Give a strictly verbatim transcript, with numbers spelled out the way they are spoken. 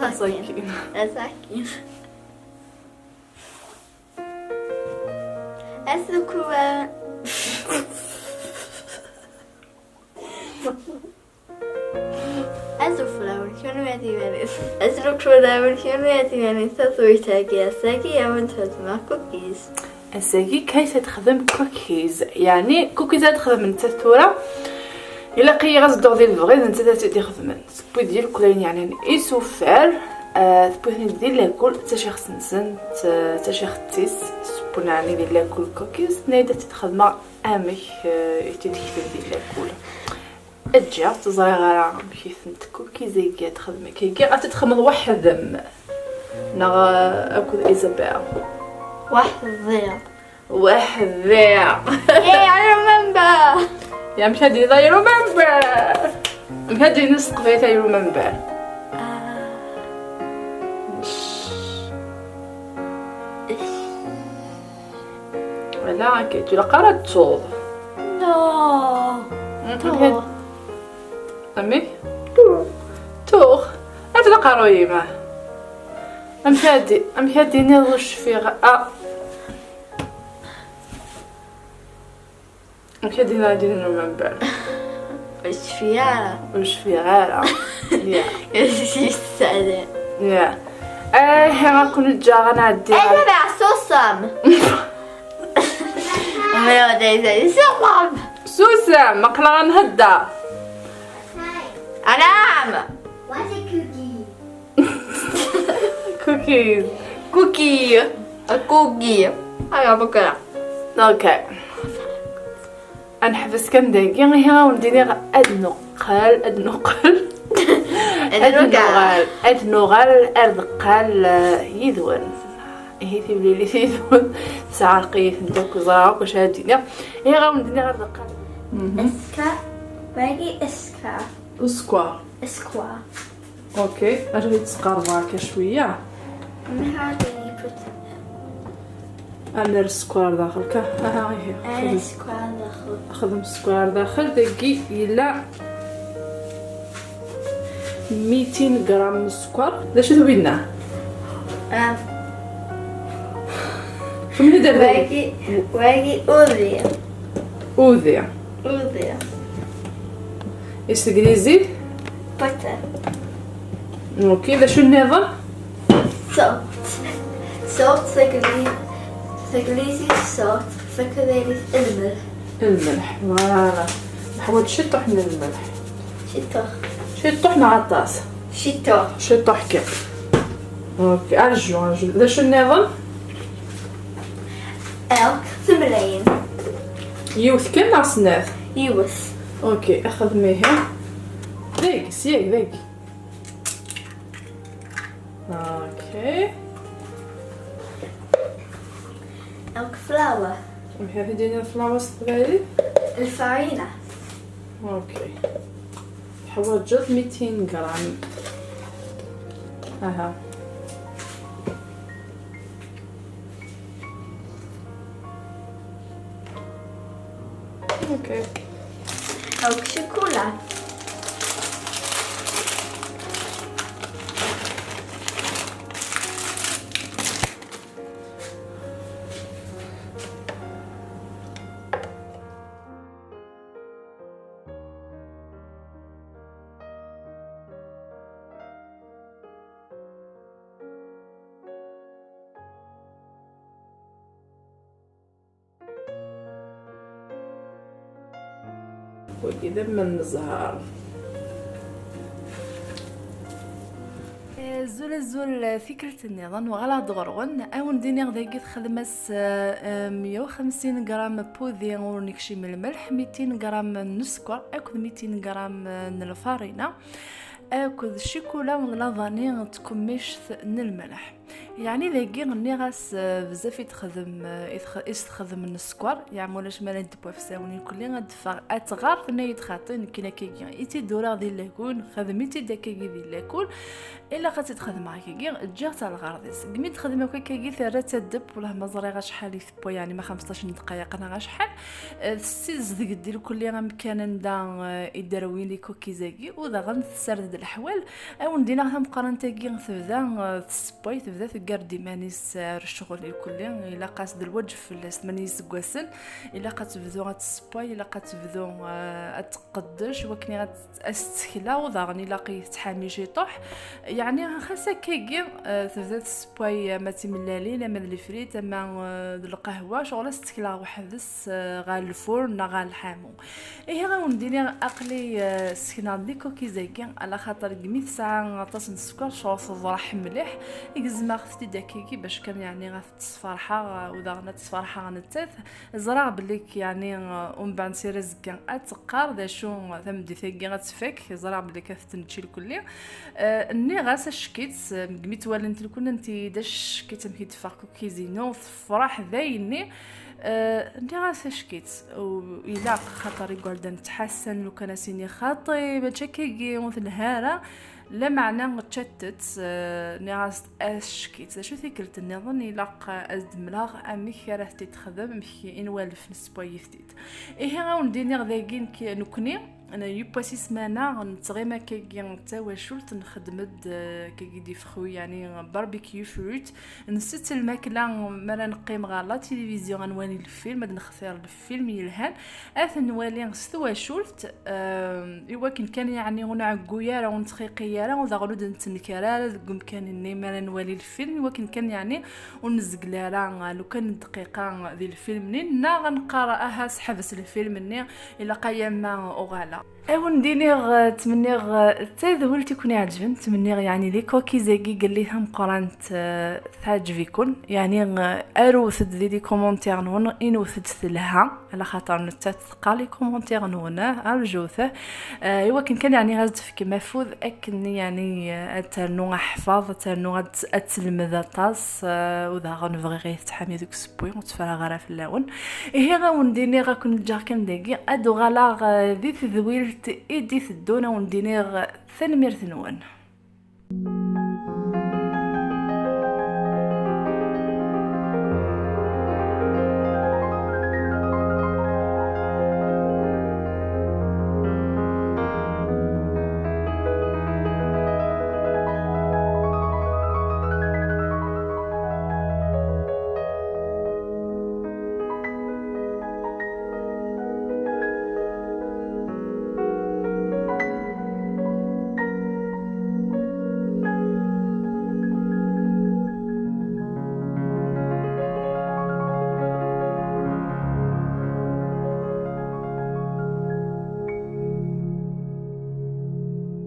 Asakin. Asakin. Asukwan. Azuflawen, kenwi a tibanin. Azlukflawen, kenwi a tibanin. Tatwit-agi, ass-agi, awen-d-xedmeɣ cookies. Ass-agi, Kaysa texdem cookies. Yeɛni, cookies ad texdem nettat tura. Ilaq-iyi ad dduɣ di lebɣi, d nettat ad tt-id-ixedmen. Tewwi-d irkelli, yeɛni, isufar, ah, tewwi-ten-id di lakul, d tacixt-nsen, d tacixt-is, tewwi-ten-id di lakul cookies, tenna-yi-d ad tt-id-xedmeɣ amek, ah, i tt-id-tekteb di lakul. Eǧǧ-aɣ, ur ẓriɣ ara amek i tent-cookies-agi ad texdem akkagi. Ad tt-txedmeḍ weḥd-m neɣ, ah, akked Isabel? Weḥd-i. Weḥd-i. Hey, I remember. Ya, amek ad d-tiniḍ I remember? Amek ad d-tiniḍ s teqbaylit I remember? Ah. Wala, akka, ur ilaq ara ad tettuḍ. No. Mm, tuɣ. Amek? Tuɣ. Tuɣ. Ad aqerruy-im. Amek ad d-, amek ad d-tiniḍ ur cfiɣ? Ah. Amek ad d-iniɣ I didn't remember? Ur cfiɣ ara. Ur cfiɣ ara. Yeah. Yessali. Yeah. Eh, ad ken-ǧǧeɣ ad nɛeddi. Eh, ɣer baba, susem. Susem. Susem, aql-aɣ ad nhedder. Anɛam. What's a cookie? Cookies. Cookie. A cookie. Aya, bukra. Okay. Ad neḥbes kan dagi, ihi ad wen-d-iniɣ ad nuqel, ad nuqel. Ad nuqel. Ad nuɣal, ad nuɣal, eh, yid-wen. Ihi timlilit yid-wen, tesɛerq-iyi-tent akk, ẓriɣ akk acu ara d-iniɣ. Ihi ad wen-d-iniɣ ad nuqel. Mhm. Aska, wagi aska. Uskwa. Askwa. Okay, اجي تسقر هكا شويه. من هذا يبت. انا السكر داخل كا، ها، ها، هي. انا السكر داخل. خدم السكر داخل، دقي الا ميتين غرام السكر. لا، شو دوينا؟ آه. شو من هذا؟ واقي، واقي أوذي. أوذي. أوذي. Is تقليزي؟ Butter. Okay, ذا شو النظام؟ Salt. Salt تقلي-، تقليزي salt، فكذلك الملح. الملح، voilà. نحوج شي طحن الملح. شي طحن. شي طحن عطاس. شي طحن. شي طحن كيف. Okay، أرجو، أرجو. ذا شو النظام؟ Elk ثمرين. يوث كان أصناف. يوث. Okay، أخذ ميها. ذيك، سيك، ذيك. Okay. Elk flour. وهذه دينا الفلاوة الصغيرة. الفرينة. Okay. حواجز ميتين غرام. اها. Okay. او شوكولا. Wagi d aman n zzher. Azul, azul, tikkelt nniḍen uɣaleɣ-d ɣur-wen. Ad wen-d-iniɣ dagi texdem-as, eh, meyya u xemsin gram n wudi ur nekcim lmelḥ, mitin gram n sskeṛ akked mitin gram n lfarina akked ccikula d la vanille d tkemmict n lmelḥ. Yeɛni dagi nniɣ-as, eh, bezzaf i texdem, eh, i tex-, i s-texdem n sskeṛ, yeɛni ulac ma la d-wwafsawen ikulli ad d-teffeɣ ad tɣer, tenna-yi-d xaṭi, nekkin akkagi i tt-id-uraɣ di lakul, xedm-itt-id akkagi di lakul, ilaq ad tt-id-xedmeɣ akkagi, ǧǧiɣ-tt ar lɣerḍ-is. Segmi d-texdem akk akkagi terra-tt ad d-teww, wellah ma ẓriɣ acḥal i tewwa, yeɛni ma xemseṭṭac n ddqayeq neɣ acḥal, eh, tessizdeg-d irkulli amkan anda, eh, i d-rwin les cookies-agi, u daɣen tessared-d leḥwal. Awen-d-iniɣ tameqqrant-agi tebda, eh, tessewway, tebda teggar-d iman-is, eh, ar ccɣel irkulli, ilaq-as d lwaǧeb fell-as tmanya iseggasen, ilaq ad tebdu ad tessewway, ilaq ad tebdu, eh, ad tqeddec, wakken ad as-tettekla, u daɣen ilaq i tettḥami ciṭuḥ. Yeɛni xas akkagi, eh, tebda tessewway ama d timellalin, ama d lefrit, ama, eh, d lqahwa, ccɣel as-tettekla weḥd-s, eh, ɣer lfur neɣ ɣer lḥamu. Ihi, awen-d-iniɣ, aql-i, eh, ssekneɣ-d les cookies-agi, ala xaṭer gmi tesɛa aṭas n sskeṛ, ccɣel teḍreḥ mliḥ, gezmeɣ-t-id akkagi bac kan, yeɛni, ad t-sferḥeɣ, eh, u daɣen ad tt-sferḥeɣ nettat. Ẓriɣ belli k-, yeɛni, eh, umbeɛd sira azekka ad teqqar d acu, eh, tameddit-agi ad tfak, ẓriɣ belli k-, ad t-tnečč irkulli. Eh, nniɣ-as acek-itt, eh, gmi tt-walint irkulli, nnant-iyi-d acek-itt amek i d-teffeɣ cookies-inu, tefreḥ dayenni. Eh, nniɣ-as acek-itt, u ilaq xaṭer igerdan ttḥassan, lukan as-iniɣ xaṭi, mačči akkagi, ur telha ara, lameɛna ččant-tt, eh, nniɣ-as acek-itt. D acu tikkelt nniḍen ilaq ad d-mleɣ amek ara t-id-texdem, amek i nwalef nessewway-it-id. Ihi awen-d-iniɣ dagi nekk, nekkni, yiwwas i ssmana nettɣima akkagi d tawacult, nxeddem-d, eh, akkagi des fruits, yeɛni barbecue fruit, nsett lmakla mi ara neqqim ɣer la télévision ad nwali lfilm, ad nextir lfilm yelhan, ad t-nwali s twacult, eh, iwakken kan yeɛni ur nɛeggu ara, ur nettxiqi ara, u daɣen ur d-nettenkar ara deg umkan-nni mi ara nwali lfilm, iwakken kan yeɛni ur nezgel ara, eh, lukan n dqiqa di lfilm-nni, neɣ neqqar aha seḥbes lfilm-nni, ilaq-aya ma uɣaleɣ. Awen-d-iniɣ, eh, ttmenniɣ, eh, d tadwilt i ken-iɛeǧben, ttmenniɣ, yeɛni, les cookies-agi gelli tameqqrant, eh, teɛǧeb-iken, yeɛni, eh, arwet-d di les commentaires-nwen, inwet-d telha, ala xaṭer nettat teqqar les commentaires-nwen, eh, arjut, eh, iwakken kan, yeɛni, ad d-tefkem afud akken, yeɛni, eh, ad ternu aḥfaḍ, ad ternu ad, ad telmed aṭas, eh, u daɣen bɣiɣ i tettḥami deg usewwi, ur tteffreɣ ara fell-awen. Ihi, awen-d-iniɣ, ad ken-ǧǧeɣ kan dagi, ad uɣaleɣ, eh, di tedwilt i d-iteddun, awen-d-iniɣ, eh, tanemmirt-nwen.